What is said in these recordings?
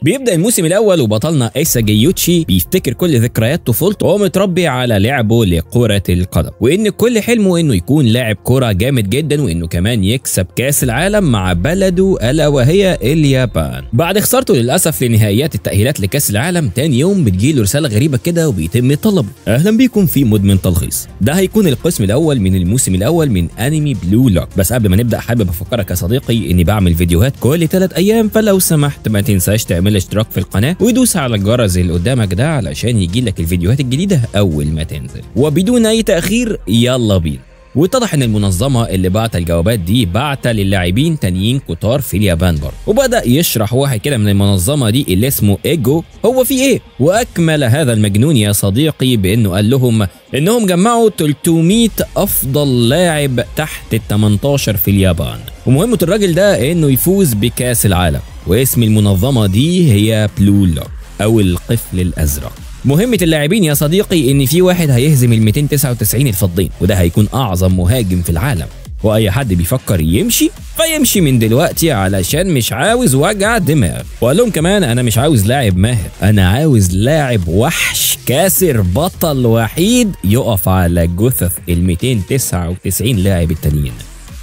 بيبدأ الموسم الأول وبطلنا إيساجي يوتشي بيفتكر كل ذكريات طفولته وهو متربي على لعبه لكرة القدم، وإن كل حلمه إنه يكون لاعب كرة جامد جدا، وإنه كمان يكسب كأس العالم مع بلده ألا وهي اليابان. بعد خسارته للأسف لنهائيات التأهيلات لكأس العالم، تاني يوم بتجيله رسالة غريبة كده وبيتم طلبه. أهلا بيكم في مدمن تلخيص. ده هيكون القسم الأول من الموسم الأول من أنمي بلو لوك. بس قبل ما نبدأ حابب أفكرك يا صديقي إني بعمل فيديوهات كل 3 أيام، فلو سمحت ما تنساش تعمل اشتراك في القناة ودوس على الجرس اللي قدامك ده علشان يجيلك الفيديوهات الجديدة أول ما تنزل. وبدون أي تأخير يلا بينا. واتضح ان المنظمة اللي بعت الجوابات دي بعت للاعبين تانيين كتار في اليابان برضه، وبدا يشرح واحد كده من المنظمة دي اللي اسمه ايجو هو في ايه. واكمل هذا المجنون يا صديقي بانه قال لهم انهم جمعوا 300 افضل لاعب تحت ال 18 في اليابان، ومهمة الراجل ده انه يفوز بكاس العالم، واسم المنظمة دي هي بلو لوك او القفل الازرق. مهمة اللاعبين يا صديقي إن في واحد هيهزم ال 299 الفضين، وده هيكون أعظم مهاجم في العالم، وأي حد بيفكر يمشي فيمشي من دلوقتي علشان مش عاوز وجع دماغ. وقال لهم كمان أنا مش عاوز لاعب ماهر، أنا عاوز لاعب وحش كاسر بطل وحيد يقف على جثث ال 299 لاعب التانيين.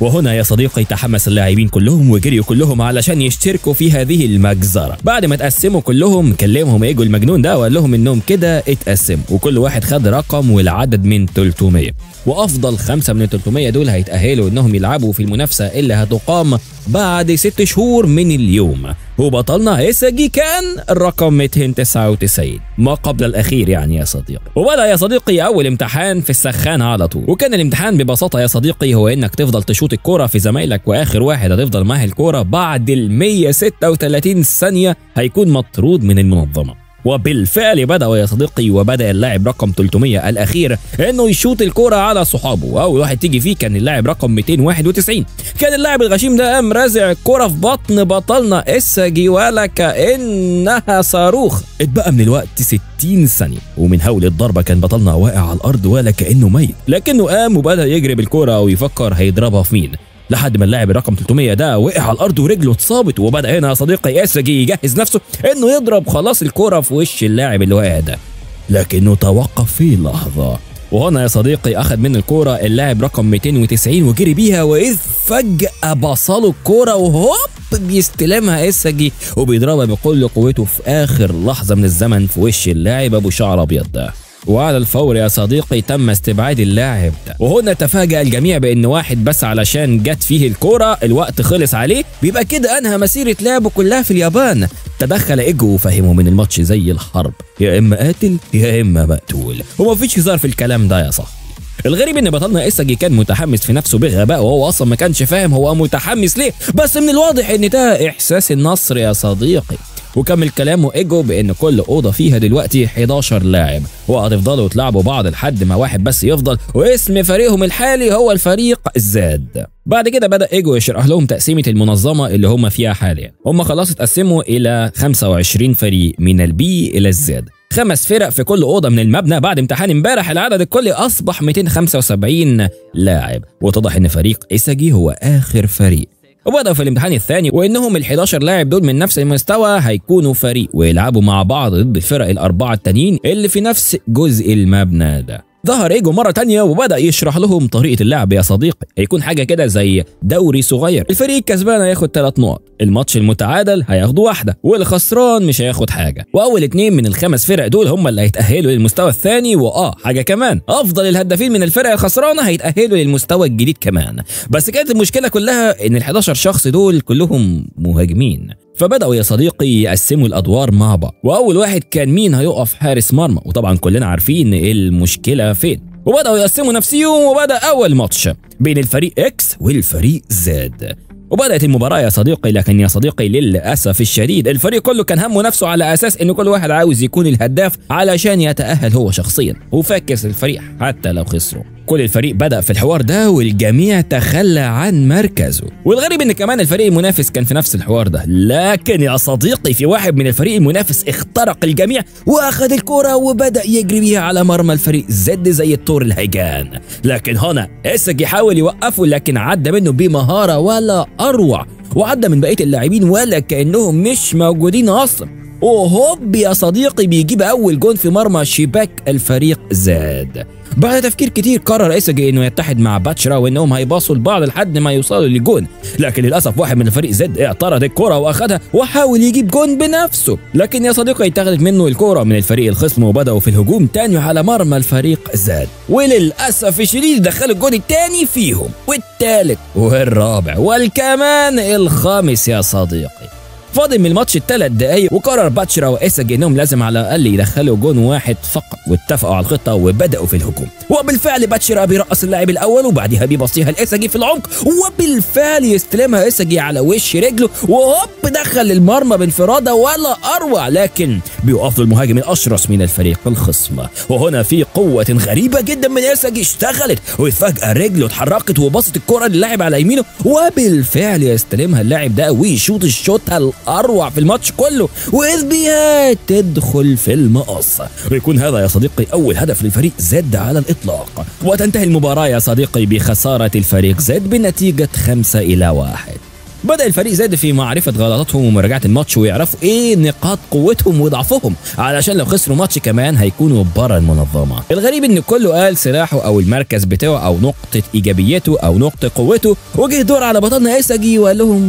وهنا يا صديقي تحمس اللاعبين كلهم وجريوا كلهم علشان يشتركوا في هذه المجزرة. بعد ما تقسموا كلهم كلمهم ايجو المجنون ده وقال لهم انهم كده اتقسموا، وكل واحد خد رقم والعدد من 300، وافضل 5 من 300 دول هيتأهلوا انهم يلعبوا في المنافسة اللي هتقام بعد 6 شهور من اليوم. وبطلنا إيساجي كان الرقم 299 ما قبل الأخير يعني يا صديقي. وبدأ يا صديقي أول امتحان في السخان على طول، وكان الامتحان ببساطة يا صديقي هو إنك تفضل تشوط الكرة في زمايلك، وآخر واحد هتفضل معاه الكرة بعد ال 136 ثانية هيكون مطرود من المنظمة. وبالفعل بدأوا يا صديقي، وبدأ اللاعب رقم 300 الأخير إنه يشوط الكرة على صحابه، وأول واحد تيجي فيه كان اللاعب رقم 291. كان اللاعب الغشيم ده قام رازع الكرة في بطن بطلنا إيساجي ولا كأنها صاروخ. اتبقى من الوقت 60 ثانية، ومن هول الضربة كان بطلنا واقع على الأرض ولا كأنه ميت، لكنه قام وبدأ يجري بالكرة ويفكر هيضربها في مين، لحد ما اللاعب الرقم 300 ده وقع على الارض ورجله اتصابت. وبدا هنا يا صديقي إيساجي يجهز نفسه انه يضرب خلاص الكرة في وش اللاعب اللي واقع ده، لكنه توقف في لحظة. وهنا يا صديقي اخذ منه الكرة اللاعب رقم 290 وجري بيها، واذ فجأة بصله الكرة وهوب بيستلمها إيساجي وبيضربها بكل قوته في اخر لحظة من الزمن في وش اللاعب ابو شعر ابيض ده. وعلى الفور يا صديقي تم استبعاد اللاعب ده. وهنا تفاجأ الجميع بان واحد بس علشان جت فيه الكرة الوقت خلص عليه بيبقى كده انهى مسيرة لعبه كلها في اليابان. تدخل ايجو وفهمه من الماتش زي الحرب، يا اما قاتل يا اما مقتول، ومفيش هزار في الكلام ده يا صاحبي. الغريب ان بطلنا إيساجي كان متحمس في نفسه بغباء، وهو اصلا ما كانش فاهم هو متحمس ليه، بس من الواضح ان ده احساس النصر يا صديقي. وكمل كلامه ايجو بان كل اوضة فيها دلوقتي 11 لاعب، وهتفضلوا تلعبوا بعض لحد ما واحد بس يفضل، واسم فريقهم الحالي هو الفريق زاد. بعد كده بدا ايجو يشرح لهم تقسيمه المنظمة اللي هم فيها حاليا. هم خلاص اتقسموا الى 25 فريق من ال B الى ال Z، 5 فرق في كل اوضة من المبنى. بعد امتحان امبارح العدد الكلي اصبح 275 لاعب، واتضح ان فريق إيساجي هو اخر فريق. وبدأوا في الامتحان الثاني، وانهم ال 11 لاعب دول من نفس المستوى هيكونوا فريق ويلعبوا مع بعض ضد الفرق الاربعة التانيين اللي في نفس جزء المبنى ده. ظهر ايجو مرة تانية وبدأ يشرح لهم طريقة اللعب يا صديقي. هيكون حاجة كده زي دوري صغير، الفريق الكسبان هياخد 3 نقط، الماتش المتعادل هياخدوا واحدة، والخسران مش هياخد حاجة، وأول 2 من ال5 فرق دول هم اللي هيتأهلوا للمستوى الثاني. حاجة كمان، أفضل الهدافين من الفرق الخسرانة هيتأهلوا للمستوى الجديد كمان. بس كانت المشكلة كلها إن ال 11 شخص دول كلهم مهاجمين، فبدأوا يا صديقي يقسموا الأدوار مع بعض. وأول واحد كان مين هيقف حارس مرمى، وطبعا كلنا عارفين المشكلة فين. وبدأوا يقسموا نفسيهم، وبدأ أول ماتش بين الفريق X والفريق Z. وبدأت المباراة يا صديقي، لكن يا صديقي للأسف الشديد الفريق كله كان همه نفسه، على أساس إن كل واحد عاوز يكون الهداف علشان يتأهل هو شخصيا، وفاكس الفريق حتى لو خسروا. كل الفريق بدأ في الحوار ده والجميع تخلى عن مركزه. والغريب ان كمان الفريق المنافس كان في نفس الحوار ده، لكن يا صديقي في واحد من الفريق المنافس اخترق الجميع واخد الكرة وبدأ يجري بيها على مرمى الفريق زد زي الطور الهيجان. لكن هنا إيساجي حاول يوقفه، لكن عدى منه بمهارة ولا أروع، وعدى من بقية اللاعبين ولا كأنهم مش موجودين أصلا. وهوب يا صديقي بيجيب اول جون في مرمى شباك الفريق زد. بعد تفكير كتير قرر ايساجي انه يتحد مع باتشرا وانهم هيباصوا لبعض لحد ما يوصلوا للجون، لكن للاسف واحد من الفريق زد اعترض الكرة واخدها وحاول يجيب جون بنفسه، لكن يا صديقي اتاخدت منه الكرة من الفريق الخصم وبداوا في الهجوم تاني على مرمى الفريق زد، وللاسف الشديد دخلوا الجون التاني فيهم والتالت والرابع والكمان الخامس يا صديقي. فاضل من الماتش 3 دقايق، وقرر باتشرا وإيساجي انهم لازم على الاقل يدخلوا جون واحد فقط، واتفقوا على الخطة وبداوا في الهجوم. وبالفعل باتشرا بيرقص اللاعب الاول وبعدها بيبصيها لإيساجي في العمق، وبالفعل يستلمها إيساجي على وش رجله وهوب دخل المرمى بانفراده ولا اروع، لكن بيقف له المهاجم الاشرس من الفريق الخصم. وهنا في قوة غريبة جدا من إيساجي اشتغلت، وفجاة رجله اتحركت وبصت الكره للاعب على يمينه، وبالفعل يستلمها اللاعب ده ويشوط الشوطه اروع في الماتش كله، واذ بها تدخل في المقص، ويكون هذا يا صديقي اول هدف للفريق زد على الاطلاق. وتنتهي المباراة يا صديقي بخسارة الفريق زد بنتيجة 5-1. بدأ الفريق زد في معرفة غلطاتهم ومراجعة الماتش ويعرفوا ايه نقاط قوتهم وضعفهم، علشان لو خسروا ماتش كمان هيكونوا بره المنظمة. الغريب ان كله قال سلاحه او المركز بتاعه او نقطة ايجابيته او نقطة قوته، وجه دور على بطلنا ايساجي وقال لهم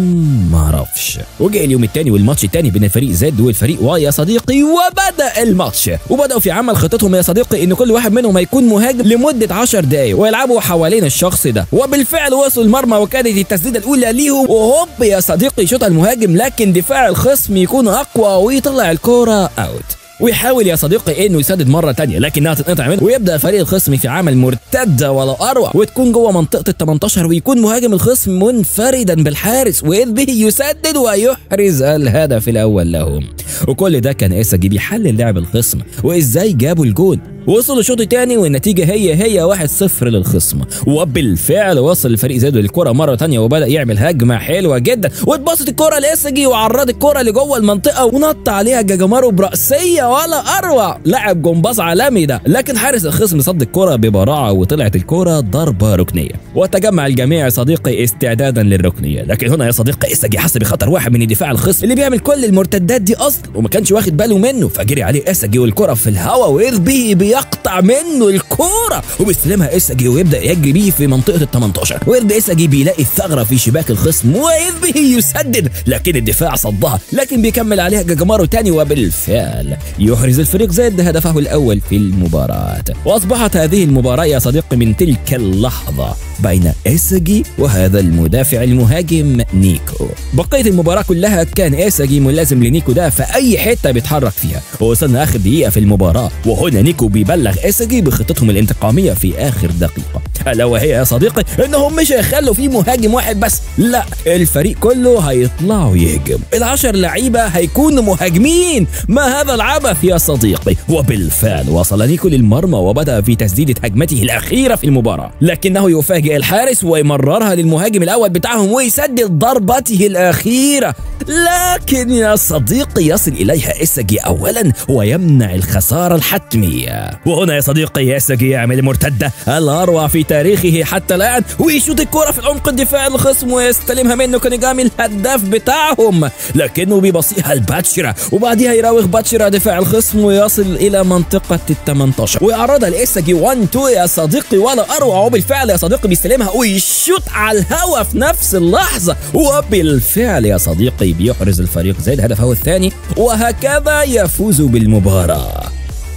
ما اعرفش. وجه اليوم الثاني والماتش الثاني بين الفريق زد والفريق واي يا صديقي، وبدأ الماتش وبدأوا في عمل خطتهم يا صديقي ان كل واحد منهم هيكون مهاجم لمدة 10 دقايق ويلعبوا حوالين الشخص ده. وبالفعل وصلوا المرمى وكانت التسديدة الأولى ليهم، وهوب يا صديقي شوط المهاجم، لكن دفاع الخصم يكون اقوى ويطلع الكرة out. ويحاول يا صديقي انه يسدد مرة ثانية لكنها تتقطع منه، ويبدا فريق الخصم في عمل مرتدة ولا اروع، وتكون جوه منطقة ال 18 ويكون مهاجم الخصم منفردا بالحارس، واذ به يسدد ويحرز الهدف الاول لهم. وكل ده كان ايساجي بيحلل لعب الخصم وازاي جابوا الجون. وصلوا الشوط الثاني والنتيجة هي 1-0 للخصم، وبالفعل وصل الفريق زاد للكرة مرة ثانية وبدا يعمل هجمة حلوة جدا، واتباصت الكره لايساجي وعرض الكره لجوه المنطقة ونط عليها جاجامارو براسيه ولا اروع، لاعب جمباز عالمي ده، لكن حارس الخصم صد الكره ببراعه وطلعت الكره ضربه ركنيه. وتجمع الجميع يا صديقي استعدادا للركنيه، لكن هنا يا صديقي ايساجي حس بخطر واحد من دفاع الخصم اللي بيعمل كل المرتدات دي اصلا وما كانش واخد باله منه، فجري عليه ايساجي والكره في الهواء واذ به بيقطع منه الكورة وبيستلمها ايساجي ويبدا يجري بيه في منطقة ال 18، وإذ ايساجي بيلاقي الثغرة في شباك الخصم واذ به يسدد، لكن الدفاع صدها، لكن بيكمل عليها جاجامارو تاني، وبالفعل يحرز الفريق زد هدفه الاول في المباراة. واصبحت هذه المباراة يا صديقي من تلك اللحظة بين ايساجي وهذا المدافع المهاجم نيكو. بقية المباراة كلها كان ايساجي ملازم لنيكو ده في اي حتة بيتحرك فيها، ووصلنا اخر دقيقة في المباراة، وهنا نيكو بيبلغ ايساجي بخطتهم الانتقاميه في اخر دقيقة، الا وهي يا صديقي انهم مش هيخلوا في مهاجم واحد بس، لا الفريق كله هيطلعوا يهجم، ال10 لعيبة هيكونوا مهاجمين. ما هذا العبث يا صديقي؟ وبالفعل وصل نيكو للمرمى وبدا في تسديده هجمته الاخيرة في المباراة، لكنه يفاجئ الحارس ويمررها للمهاجم الاول بتاعهم ويسدد ضربته الاخيرة، لكن يا صديقي يصل اليها ايساجي اولا ويمنع الخسارة الحتميه. وهنا يا صديقي ايساجي يعمل المرتدة الاروع في تاريخه حتى الان، ويشوط الكره في العمق الدفاع الخصم ويستلمها منه كونيجامي الهداف بتاعهم، لكنه بيبصيها لباتشرا، وبعديها يراوغ باتشرا دفاع الخصم ويصل الى منطقة ال 18 ويعرضها لايساجي 1-2 يا صديقي ولا اروع. وبالفعل يا صديقي بيستلمها ويشوط على الهوا في نفس اللحظة، وبالفعل يا صديقي بيحرز الفريق زد هدفه الثاني، وهكذا يفوز بالمباراة.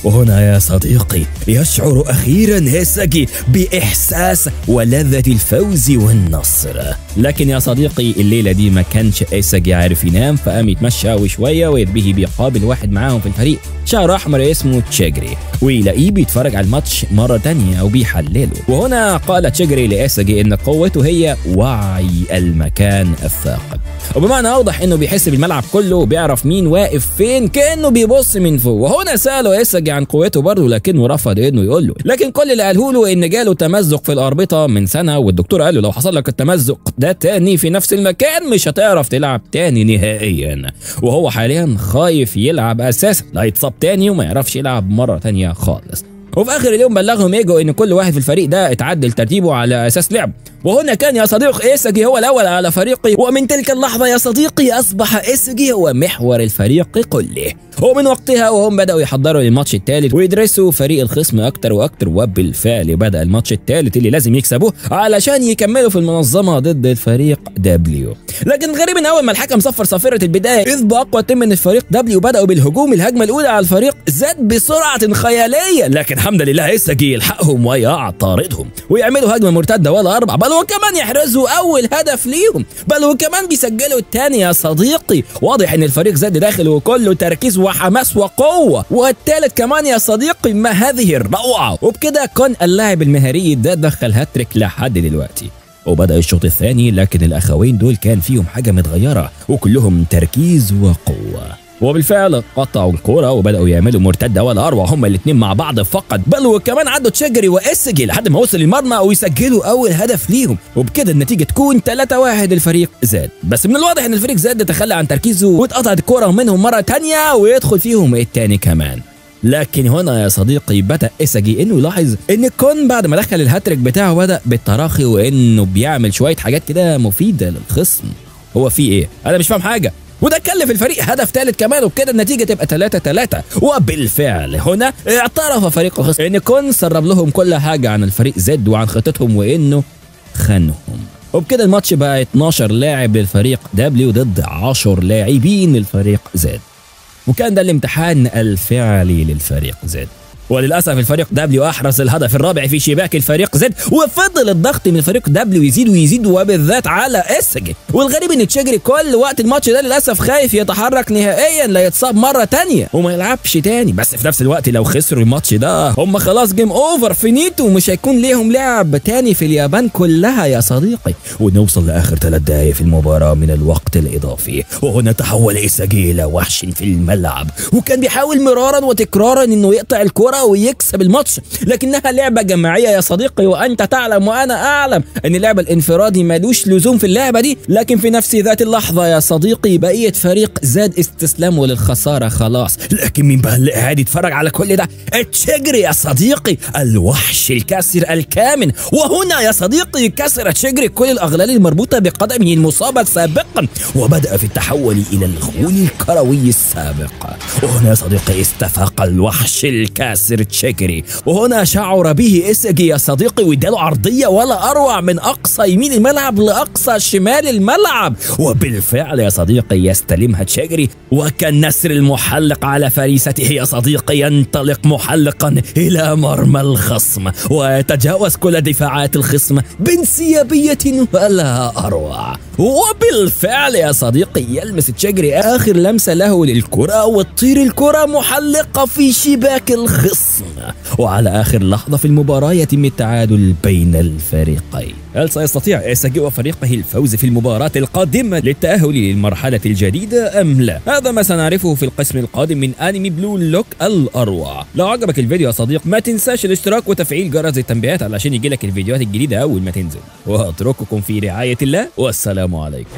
وهنا يا صديقي يشعر أخيرا ايساجي بإحساس ولذة الفوز والنصر. لكن يا صديقي الليلة دي ما كانش ايساجي عارف ينام، فقام يتمشى وشوية وإذ به بيقابل واحد معاهم في الفريق شعره أحمر اسمه تشيجري، ويلاقيه بيتفرج على الماتش مرة تانية وبيحلله. وهنا قال تشيجري لإيساجي إن قوته هي وعي المكان الثاقب، وبمعنى أوضح إنه بيحس بالملعب كله وبيعرف مين واقف فين كأنه بيبص من فوق. وهنا سأله إيساجي عن قوته برضه، لكنه رفض انه يقول له، لكن كل اللي قاله له ان جاله تمزق في الاربطه من سنة، والدكتور قال له لو حصل لك التمزق ده تاني في نفس المكان مش هتعرف تلعب تاني نهائيا، وهو حاليا خايف يلعب اساسا لا يتصاب تاني وما يعرفش يلعب مرة تانية خالص. وفي اخر اليوم بلغهم ايجو ان كل واحد في الفريق ده اتعدل ترتيبه على اساس لعب، وهنا كان يا صديق ايساجي هو الاول على فريقي. ومن تلك اللحظة يا صديقي اصبح ايساجي هو محور الفريق كله. ومن وقتها وهم بداوا يحضروا للماتش الثالث ويدرسوا فريق الخصم اكتر واكتر، وبالفعل بدا الماتش الثالث اللي لازم يكسبوه علشان يكملوا في المنظمة ضد الفريق W. لكن غريب ان اول ما الحكم صفر صافرة البداية اذ باقوى team من الفريق W بداوا بالهجوم. الهجمة الاولى على الفريق Z بسرعة خيالية، لكن الحمد لله ايساجي يلحقهم ويعترضهم ويعملوا هجمة مرتدة ولا اربع، بل وكمان يحرزوا اول هدف ليهم، بل وكمان بيسجلوا الثاني يا صديقي. واضح ان الفريق Z داخل وكله تركيز وحماس وقوه، والثالث كمان يا صديقي، ما هذه الروعة. وبكده كان اللاعب المهاري ده دخل هاتريك لحد دلوقتي. وبدأ الشوط الثاني، لكن الاخوين دول كان فيهم حاجة متغيرة وكلهم تركيز وقوه، وبالفعل قطعوا الكرة وبدأوا يعملوا مرتدة ولا أروع، هما الاثنين مع بعض فقط، بل وكمان عدوا تشجري وإسجي لحد ما وصل المرمى ويسجلوا أول هدف ليهم، وبكده النتيجة تكون 3-1 للفريق Z. بس من الواضح إن الفريق Z تخلى عن تركيزه واتقطعت الكرة منهم مرة تانية ويدخل فيهم التاني كمان. لكن هنا يا صديقي بدأ إيساجي إنه يلاحظ إن كون بعد ما دخل الهاتريك بتاعه بدأ بالتراخي وإنه بيعمل شوية حاجات كده مفيدة للخصم. هو في إيه؟ أنا مش فاهم حاجة. وده كلف الفريق هدف ثالث كمان، وبكده النتيجة تبقى 3-3. وبالفعل هنا اعترف فريق الخصم ان كون سرب لهم كل حاجة عن الفريق Z وعن خطتهم وانه خانهم. وبكده الماتش بقى 12 لاعب للفريق W ضد 10 لاعبين للفريق Z، وكان ده الامتحان الفعلي للفريق Z. وللاسف الفريق W احرز الهدف الرابع في شباك الفريق Z، وفضل الضغط من الفريق W يزيد ويزيد وبالذات على اسجي. والغريب ان تشجري كل وقت الماتش ده للاسف خايف يتحرك نهائيا لا يتصاب مرة تانية وما يلعبش تاني، بس في نفس الوقت لو خسروا الماتش ده هم خلاص game over finito ومش هيكون ليهم لعب تاني في اليابان كلها يا صديقي. ونوصل لاخر 3 دقائق في المباراة من الوقت الاضافي، وهنا تحول ايساجي الى وحش في الملعب، وكان بيحاول مرارا وتكرارا انه يقطع الكره ويكسب الماتش، لكنها لعبة جماعية يا صديقي، وأنت تعلم وأنا أعلم أن اللعب الانفرادي مالوش لزوم في اللعبة دي. لكن في نفس ذات اللحظة يا صديقي بقية فريق زاد استسلامه للخسارة خلاص. لكن مين بقى اللي قاعد يتفرج على كل ده؟ تشجري يا صديقي، الوحش الكاسر الكامن. وهنا يا صديقي كسر تشجري كل الأغلال المربوطة بقدمه المصابة سابقا، وبدأ في التحول إلى الغول الكروي السابق. وهنا يا صديقي استفاق الوحش الكاسر تشيكري، وهنا شعر به إيساجي يا صديقي واداله عرضية ولا أروع من أقصى يمين الملعب لأقصى شمال الملعب، وبالفعل يا صديقي يستلمها تشيكري، وكالنسر المحلق على فريسته يا صديقي ينطلق محلقا إلى مرمى الخصم ويتجاوز كل دفاعات الخصم بانسيابية ولا أروع. وبالفعل يا صديقي يلمس تشيكري آخر لمسة له للكرة وتطير الكرة محلقة في شباك الخصم، وعلى آخر لحظة في المباراة يتم التعادل بين الفريقين. هل سيستطيع إيساجي وفريقه الفوز في المباراة القادمة للتأهل للمرحلة الجديدة أم لا؟ هذا ما سنعرفه في القسم القادم من أنمي بلو لوك الأروع. لو عجبك الفيديو يا صديق ما تنساش الاشتراك وتفعيل جرس التنبيهات علشان يجيلك الفيديوهات الجديدة أول ما تنزل. وأترككم في رعاية الله، والسلام عليكم.